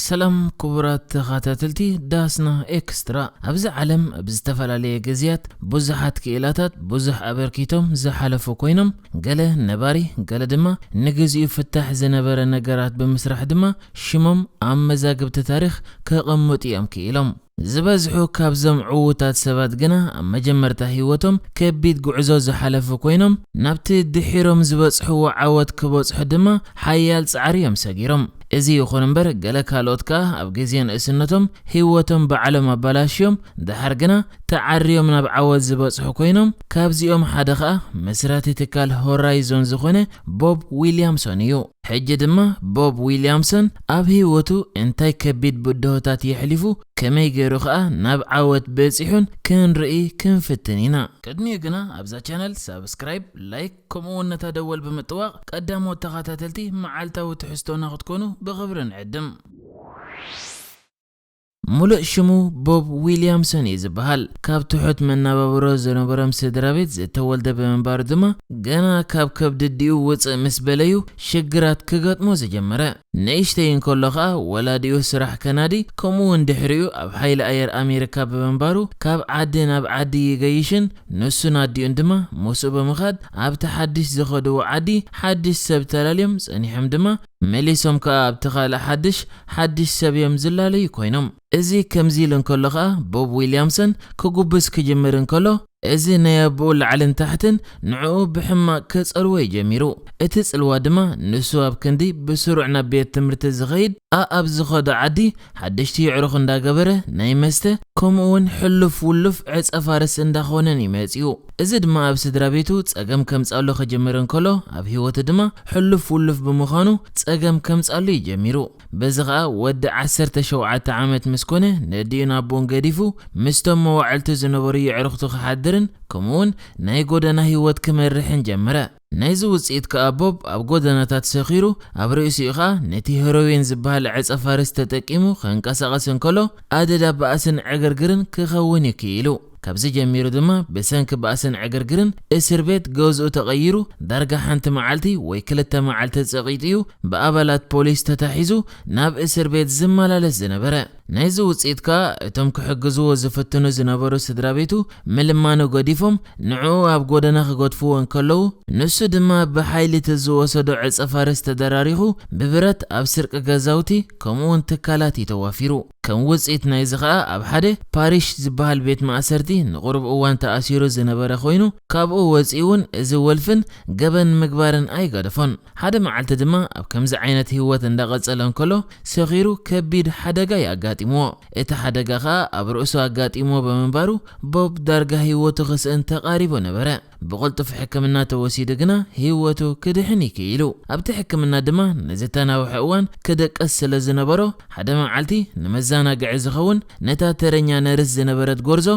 ሰላም ክቡራት ተኸታተልቲ ዳስና ኤክስትራ። ኣብዚ ዓለም ኣብ ዝተፈላለየ ግዜያት ብዙሓት ክኢላታት ብዙሕ ኣበርኪቶም ዝሓለፉ ኮይኖም፣ ገለ ነባሪ፣ ገለ ድማ ንግዚኡ ፍታሕ ዝነበረ ነገራት ብምስራሕ ድማ ሽሞም ኣብ መዛግብቲ ታሪኽ ከቐምጡ እዮም ክኢሎም። ዝበዝሑ ካብዞም ዕዉታት ሰባት ግና ኣብ መጀመርታ ህይወቶም ከቢድ ጉዕዞ ዝሓለፉ ኮይኖም፣ ናብቲ ድሒሮም ዝበጽሕዎ ዓወት ክበጽሑ ድማ ሓያል ጻዕሪ እዮም ሰጊሮም። እዚ ይኹን እምበር፣ ገለ ካልኦት ከኣ ኣብ ግዜ ንእስነቶም ህይወቶም ባዕሎም ኣባላሽዮም፣ ደሓር ግና ተዓርዮም ናብ ዓወት ዝበጽሑ ኮይኖም፣ ካብዚኦም ሓደ ከኣ መስራቲ ትካል ሆራይዞን ዝኾነ ቦብ ዊልያምሶን እዩ። ሕጂ ድማ ቦብ ዊልያምሶን ኣብ ህይወቱ እንታይ ከቢድ ብድሆታት የሕሊፉ፣ ከመይ ገይሩ ከኣ ናብ ዓወት በጺሑን ክንርኢ ክንፍትን ኢና። ቅድሚኡ ግና ኣብዛ ቻነል ሳብስክራይብ፣ ላይክ፣ ከምኡ እውን ነታ ደወል ብምጥዋቕ ቀዳሞት ተኸታተልቲ መዓልታዊ ትሕዝቶና ክትኮኑ ብኽብሪ ንዕድም። ሙሉእ ሽሙ ቦብ ዊልያምሶን እዩ ዝበሃል። ካብ ትሑት መነባብሮ ዝነበሮም ስድራ ቤት ዝተወልደ ብምንባሩ ድማ፣ ገና ካብ ከብዲ ኣዲኡ ውፅእ ምስ በለዩ ሽግራት ክገጥሞ ዝጀመረ። ንእሽተይ እንከሎ ኸኣ ወላዲኡ ስራሕ ከናዲ፣ ከምኡ እውን ድሕሪኡ ኣብ ሓይሊ ኣየር ኣሜሪካ ብምንባሩ፣ ካብ ዓዲ ናብ ዓዲ ይገይሽን ንሱን ኣዲኡን ድማ ምስኡ ብምኻድ ኣብቲ ሓድሽ ዝኸድዎ ዓዲ ሓድሽ ሰብ ተላልዮም ጸኒሖም ድማ መሊሶም ከኣ ኣብቲ ካልእ ሓድሽ፣ ሓድሽ ሰብ እዮም ዝላለዩ ኮይኖም። እዚ ከምዚ ኢሉ እንከሎ ከኣ ቦብ ዊልያምሰን ክጉብዝ ክጅምር እንከሎ፣ እዚ ናይ ኣቦኡ ላዕልን ታሕትን ንዕኡ ብሕማቕ ክጸልዎ እዩ ጀሚሩ። እቲ ጽልዋ ድማ ንሱ ኣብ ክንዲ ብስሩዕ ናብ ቤት ትምህርቲ ዝኸይድ፣ ኣኣብ ዝኸዶ ዓዲ ሓደሽቲ የዕሩኽ እንዳገበረ ናይ መስተ፣ ከምኡ እውን ሕሉፍ ውሉፍ ዕጸ ፋርስ እንዳኾነን እዩ መጺኡ። እዚ ድማ ኣብ ስድራ ቤቱ ጸገም ከምጻሉ ክጅምር እንከሎ፣ ኣብ ህይወቱ ድማ ሕሉፍ ውሉፍ ብምዃኑ ጸገም ከምጻሉ እዩ ጀሚሩ። በዚ ኸኣ ወዲ ዓሰርተ ሸውዓተ ዓመት ምስ ኮነ፣ ነዲኡን ኣቦኡን ገዲፉ ምስቶም መዋዕልቱ ዝነበሩ የዕሩኽቱ ክሓድርን ከምኡውን ናይ ጎደና ህይወት ክመርሕን ጀመረ። ናይዚ ውጽኢት ከኣ ቦብ ኣብ ጎደናታት ሰኺሩ፣ ኣብ ርእሲኡ ኸኣ ነቲ ሄሮዊን ዝበሃል ዕጸ ፋርስ ተጠቂሙ ከንቀሳቐስ እንከሎ፣ ኣደዳ ባእስን ዕግርግርን ክኸውን እዩ ክኢሉ። ካብዚ ጀሚሩ ድማ ብሰንኪ ባእስን ዕግርግርን እስር ቤት ገዝኡ ተቐይሩ፣ ዳርጋ ሓንቲ መዓልቲ ወይ ክልተ መዓልቲ ጸቒጡ እዩ ብኣባላት ፖሊስ ተታሒዙ ናብ እስር ቤት ዝመላለስ ዝነበረ። ናይዚ ውጽኢት ከኣ እቶም ክሕግዝዎ ዝፍትኑ ዝነበሩ ስድራ ቤቱ ምልማኑ ገዲፎም ንዕኡ ኣብ ጎደና ክገድፍዎ እንከለዉ፣ ንሱ ድማ ብሓይሊ እቲ ዝወሰዶ ዕጸ ፋርስ ተደራሪኹ ብብረት ኣብ ስርቂ ገዛውቲ ከምኡውን ትካላት እዩ ተዋፊሩ። ከም ውጽኢት ናይዚ ኸኣ ኣብ ሓደ ፓሪሽ ዝበሃል ቤት ማእሰርቲ ንቑሩብ እዋን ተኣሲሩ ዝነበረ ኮይኑ፣ ካብኡ ወጺኡ እውን እዚ ወልፍን ገበን ምግባርን ኣይገደፎን። ሓደ መዓልቲ ድማ ኣብ ከምዚ ዓይነት ህይወት እንዳቐጸለ እንከሎ፣ ሰኺሩ ከቢድ ሓደጋ እዩ ኣጋጢምዎ። እቲ ሓደጋ ኸኣ ኣብ ርእሱ ኣጋጢምዎ ብምንባሩ፣ ቦብ ዳርጋ ህይወቱ ክስእን ተቓሪቡ ነበረ። ብቕልጡፍ ሕክምና ተወሲዱ ግና ህይወቱ ክድሕን እዩ ክኢሉ። ኣብቲ ሕክምና ድማ ንዝተናውሐ እዋን ክድቅስ ስለ ዝነበሮ፣ ሓደ መዓልቲ ንመዘናግዒ ዝኸውን ነታ ተረኛ ነርስ ዝነበረት ጎርዞ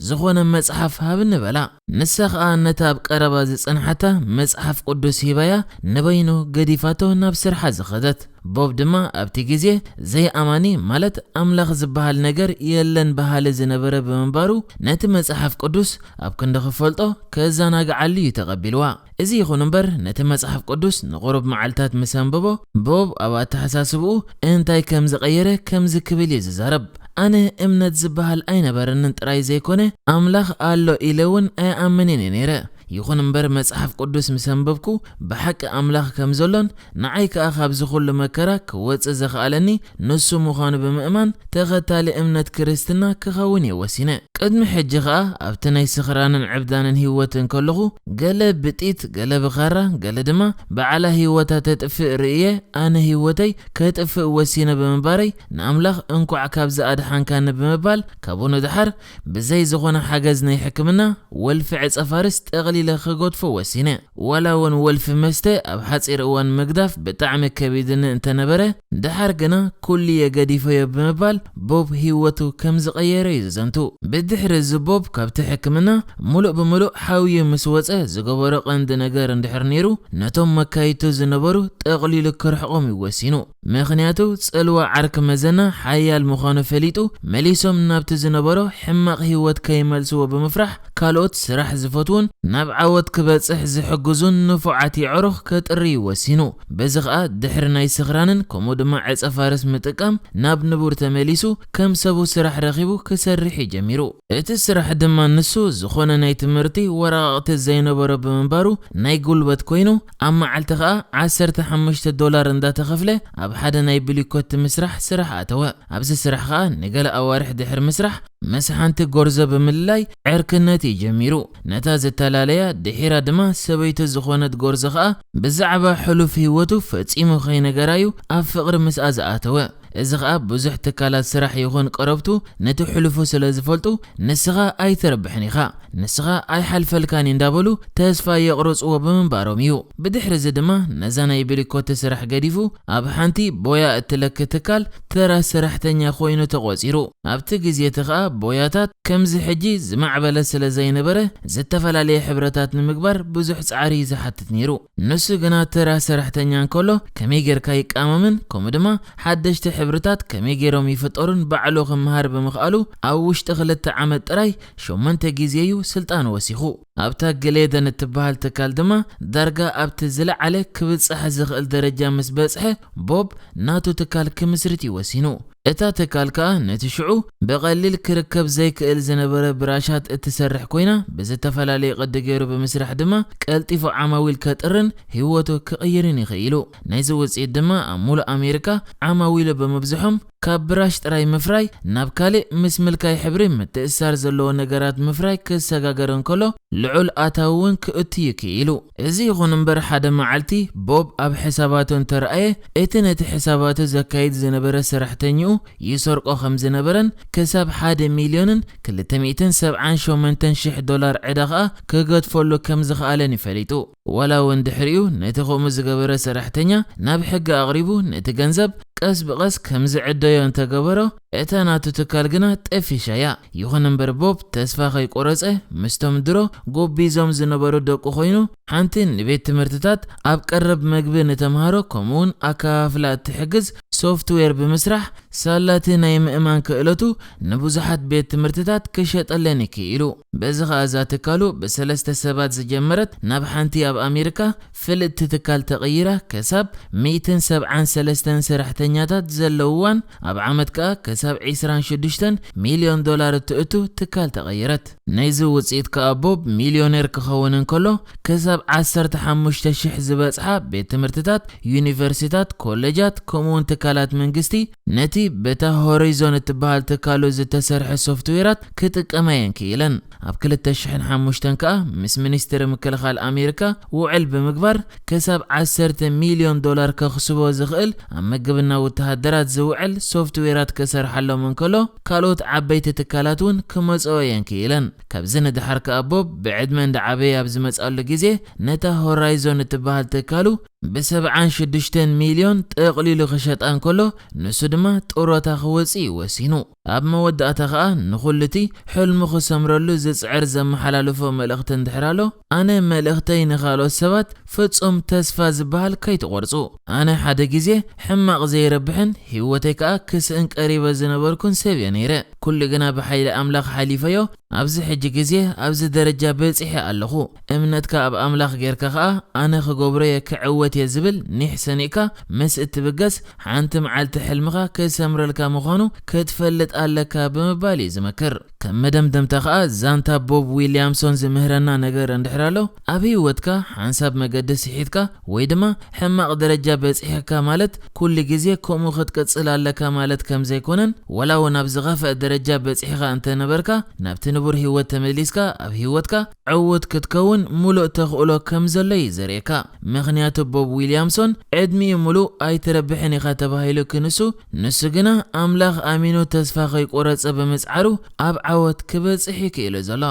ዝኾነ መጽሓፍ ሃብኒ በላ። ንሳ ኸኣ ነታ ኣብ ቀረባ ዝጸንሓታ መጽሓፍ ቅዱስ ሂባያ ንበይኑ ገዲፋቶ ናብ ስርሓ ዝኸደት። ቦብ ድማ ኣብቲ ግዜ ዘይኣማኒ፣ ማለት ኣምላኽ ዝበሃል ነገር የለን በሃሊ ዝነበረ ብምንባሩ፣ ነቲ መጽሓፍ ቅዱስ ኣብ ክንዲ ክፈልጦ ከዘናግዓሉ እዩ ተቐቢልዋ። እዚ ይኹን እምበር፣ ነቲ መጽሓፍ ቅዱስ ንቑሩብ መዓልታት ምስ ኣንበቦ፣ ቦብ ኣብ ኣተሓሳስብኡ እንታይ ከም ዝቐየረ ከምዚ ክብል እዩ ዝዛረብ። ኣነ እምነት ዝበሃል ኣይነበረንን ጥራይ ዘይኮነ፣ ኣምላኽ ኣሎ ኢለ እውን ኣይኣምንን እየ ነይረ። ይኹን እምበር፣ መጽሓፍ ቅዱስ ምስ ኣንበብኩ፣ ብሓቂ ኣምላኽ ከም ዘሎን ንዓይ ከኣ ካብዚ ኹሉ መከራ ክወጽእ ዘኽኣለኒ ንሱ ምዃኑ ብምእማን፣ ተኸታሊ እምነት ክርስትና ክኸውን እየ ወሲነ። ቅድሚ ሕጂ ኸኣ ኣብቲ ናይ ስኽራንን ዕብዳንን ህይወት እንከለኹ፣ ገለ ብጢት፣ ገለ ብኻራ፣ ገለ ድማ ባዕላ ህይወታ ተጥፍእ ርእየ፣ ኣነ ህይወተይ ከጥፍእ ወሲነ ብምንባረይ፣ ንኣምላኽ እንኳዕ ካብዚ ኣድሓንካኒ ብምባል፣ ካብኡ ንደሓር ብዘይ ዝኾነ ሓገዝ ናይ ሕክምና፣ ወልፊ ዕጸ ፋርስ ጠቕሊለ ክገድፎ ወሲነ። ዋላ እውን ወልፊ መስተ ኣብ ሓጺር እዋን ምግዳፍ ብጣዕሚ ከቢድኒ እንተነበረ፣ ደሓር ግና ኩሉ እየ ገዲፈዮ ብምባል ቦብ ህይወቱ ከም ዝቐየረ እዩ ዝዘንቱ። ብድሕሪ እዚ ቦብ ካብቲ ሕክምና ሙሉእ ብሙሉእ ሓውዩ ምስ ወጸ ዝገበሮ ቀንዲ ነገር እንድሕር ነይሩ፣ ነቶም መካይድቱ ዝነበሩ ጠቕሊሉ ክርሕቖም እዩ ወሲኑ። ምኽንያቱ፣ ጽልዋ ዓርኪ መዘና ሓያል ምዃኑ ፈሊጡ፣ መሊሶም ናብቲ ዝነበሮ ሕማቕ ህይወት ከይመልስዎ ብምፍራሕ፣ ካልኦት ስራሕ ዝፈትዉን ናብ ዓወት ክበጽሕ ዝሕግዙን ንፉዓት የዕሩኽ ከጥሪ ወሲኑ። በዚ ኸኣ ድሕሪ ናይ ስኽራንን ከምኡ ድማ ዕጸ ፋርስ ምጥቃም ናብ ንቡር ተመሊሱ፣ ከም ሰቡ ስራሕ ረኺቡ ክሰርሕ እዩ ጀሚሩ። እቲ ስራሕ ድማ ንሱ ዝኾነ ናይ ትምህርቲ ወረቓቕቲ ዘይነበሮ ብምንባሩ ናይ ጉልበት ኮይኑ፣ ኣብ መዓልቲ ኸኣ ዓሰርተ ሓሙሽተ ዶላር እንዳተኸፍለ ኣብ ሓደ ናይ ብሊኮት ምስራሕ ስራሕ ኣተወ። ኣብዚ ስራሕ ኸኣ ንገለ ኣዋርሕ ድሕሪ ምስራሕ ምስ ሓንቲ ጎርዞ ብምልላይ ዕርክነት እዩ ጀሚሩ። ነታ ዘተላለያ ድሒራ ድማ ሰበይቱ ዝኾነት ጎርዞ ኸኣ ብዛዕባ ሕሉፍ ህይወቱ ፈጺሙ ከይነገራዩ ኣብ ፍቕሪ ምስኣ ዝኣተወ። እዚ ኸኣ ብዙሕ ትካላት ስራሕ ይኹን ቀረብቱ ነቲ ሕሉፉ ስለ ዝፈልጡ፣ "ንስኻ ኣይትረብሕን ኢኻ፣ ንስኻ ኣይሓልፈልካን እዩ" እንዳበሉ ተስፋ የቕርጽዎ ብምንባሮም እዩ። ብድሕሪ እዚ ድማ ነዛ ናይ ብሊኮቲ ስራሕ ገዲፉ ኣብ ሓንቲ ቦያ እትለኪ ትካል ተራ ሰራሕተኛ ኮይኑ ተቖጺሩ። ኣብቲ ግዜ እቲ ኸኣ ቦያታት ከምዚ ሕጂ ዝማዕበለ ስለ ዘይነበረ፣ ዝተፈላለየ ሕብረታት ንምግባር ብዙሕ ጻዕሪ እዩ ዝሓትት ነይሩ። ንሱ ግና ተራ ሰራሕተኛ እንከሎ ከመይ ጌርካ ይቃመምን ከምኡ ድማ ሓደሽቲ ሕብርታት ከመይ ጌሮም ይፍጠሩን ባዕሉ ክመሃር ብምኽኣሉ፣ ኣብ ውሽጢ ክልተ ዓመት ጥራይ ሸሞንተ ግዜ እዩ ስልጣን ወሲኹ። ኣብታ ግሌደን እትበሃል ትካል ድማ ዳርጋ ኣብቲ ዝለዓለ ክብጻሕ ዝኽእል ደረጃ ምስ በጽሐ፣ ቦብ ናቱ ትካል ክምስርት እዩ ወሲኑ። እታ ትካል ከኣ ነቲ ሽዑ ብቐሊል ክርከብ ዘይክእል ዝነበረ ብራሻት እትሰርሕ ኮይና፣ ብዝተፈላለየ ቅዲ ገይሩ ብምስራሕ ድማ ቀልጢፉ ዓማዊል ከጥርን ህይወቱ ክቕይርን ይኽኢሉ። ናይዚ ውጽኢት ድማ ኣብ ሙሉእ ኣሜሪካ ዓማዊሉ ብምብዝሖም፣ ካብ ብራሽ ጥራይ ምፍራይ ናብ ካልእ ምስ ምልካይ ሕብሪ ምትእስሳር ዘለዎ ነገራት ምፍራይ ክሰጋገር እንከሎ፣ ልዑል ኣታዊ እውን ክእቱ እዩ ክኢሉ። እዚ ይኹን እምበር፣ ሓደ መዓልቲ ቦብ ኣብ ሕሳባቱ እንተረኣየ፣ እቲ ነቲ ሕሳባቱ ዘካይድ ዝነበረ ሰራሕተኛኡ ይሰርቆ ከም ዝነበረን፣ ክሳብ ሓደ ሚልዮንን ክልተ ሚእትን ሰብዓን ሸሞንተን ሽሕ ዶላር ዕዳ ኸኣ ክገድፈሉ ከም ዝኸኣለን እዩ ፈሊጡ። ዋላ እውን ድሕሪኡ ነቲ ከምኡ ዝገበረ ሰራሕተኛ ናብ ሕጊ ኣቕሪቡ፣ ነቲ ገንዘብ ቀስ ብቐስ ከም ዝዕደዮ እንተገበሮ፣ እታ ናቱ ትካል ግና ጠፊሻያ። ይኹን እምበር፣ ቦብ ተስፋ ከይቆረጸ፣ ምስቶም ድሮ ጎቢዞም ዝነበሩ ደቁ ኮይኑ፣ ሓንቲ ንቤት ትምህርትታት ኣብ ቀረብ መግቢ ንተምሃሮ ከምኡውን ኣከፋፍላ እትሕግዝ ሶፍትዌር ብምስራሕ፣ ሳላቲ ናይ ምእማን ክእለቱ ንብዙሓት ቤት ትምህርትታት ክሸጠለን ይክኢሉ። በዚ ኸኣ እዛ ትካሉ ብሰለስተ ሰባት ዝጀመረት ናብ ሓንቲ ኣብ ኣሜሪካ ፍልጥቲ ትካል ተቐይራ፣ ክሳብ ሚእትን ሰብዓን ሰለስተን ሰራሕተኛታት ዘለውዋን፣ ኣብ ዓመት ከኣ ክሳብ ዒስራን ሽዱሽተን ሚልዮን ዶላር እትእቱ ትካል ተቐየረት። ናይዚ ውጽኢት ከኣ ቦብ ሚልዮኔር ክኸውን እንከሎ፣ ክሳብ ዓሰርተ ሓሙሽተ ሽሕ ዝበጽሓ ቤት ትምህርትታት፣ ዩኒቨርሲታት፣ ኮሌጃት፣ ከምኡውን ትካላት መንግስቲ ነቲ በታ ሆሪዞን እትበሃል ትካሉ ዝተሰርሐ ሶፍትዌራት ክጥቀማ እየን ክኢለን። ኣብ ክልተ ሽሕን ሓሙሽተን ከኣ ምስ ሚኒስትሪ ምክልኻል ኣሜሪካ ውዕል ብምግባር፣ ክሳብ ዓሰርተ ሚልዮን ዶላር ከኽስቦ ዝኽእል ኣብ ምግብና ወተሃደራት ዝውዕል ሶፍትዌራት ክሰርሓሎም እንከሎ፣ ካልኦት ዓበይቲ ትካላት እውን ክመጽኦ እየን ክኢለን። ካብዚ ንደሓር ከኣ ቦብ ብዕድመ እንዳዓበየ ኣብ ዝመጽኣሉ ግዜ፣ ነታ ሆራይዞን እትበሃል ትካሉ ብሰብዓን ሽዱሽተን ሚልዮን ጠቕሊሉ ክሸጣ እንከሎ፣ ንሱ ድማ ጡረታ ክወጽእ እዩ ወሲኑ። ኣብ መወዳእታ ኸኣ ንኹሉ እቲ ሕልሙ ክሰምረሉ ዝጽዕር ዘመሓላልፎ መልእኽቲ እንድሕር ኣሎ፣ ኣነ መልእኽተይ ንኻልኦት ሰባት ፍጹም ተስፋ ዝበሃል ከይትቖርጹ። ኣነ ሓደ ግዜ ሕማቕ ዘይረብሕን ህይወተይ ከኣ ክስእን ቀሪበ ዝነበርኩን ሰብ እየ ነይረ። ኩሉ ግና ብሓይሊ ኣምላኽ ሓሊፈዮ። ኣብዚ ሕጂ ግዜ ኣብዚ ደረጃ በጺሐ ኣለኹ። እምነትካ ኣብ ኣምላኽ ጌርካ ኸኣ ኣነ ክገብሮ እየ ክዕወት እየ ዝብል ኒሕ ሰኒቕካ ምስ እትብገስ ሓንቲ መዓልቲ ሕልምኻ ክሰምረልካ ምዃኑ ክትፈልጥ ኣለካ ብምባል እዩ ዝመክር። ከም መደምደምታ ኸኣ ዛንታ ቦብ ዊልያምሶን ዝምህረና ነገር እንድሕር ኣሎ፣ ኣብ ህይወትካ ሓንሳብ መገዲ ስሒትካ ወይ ድማ ሕማቕ ደረጃ በጺሕካ ማለት ኩሉ ግዜ ከምኡ ክትቅጽል ኣለካ ማለት ከም ዘይኮነን፣ ወላ እውን ኣብ ዝኸፍአ ደረጃ በጺሕካ እንተነበርካ፣ ናብቲ ንቡር ህይወት ተመሊስካ ኣብ ህይወትካ ዕዉት ክትከውን ሙሉእ ተኽእሎ ከም ዘሎ እዩ ዘርእየካ። ምኽንያቱ ቦብ ዊልያምሶን ዕድሚኡ ሙሉእ ኣይትረብሕን ኢኻ ተባሂሉ ክንሱ፣ ንሱ ግና ኣምላኽ ኣሚኑ ተስፋ ከይቆረጸ ብምጽዓሩ ኣብ ዓወት ክበጽሕ እዩ ክኢሉ ዘሎ።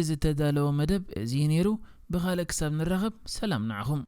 ዝተዳለወ መደብ እዚ ነይሩ። ብኻልእ ክሳብ ንራኸብ ሰላም ንዓኹም።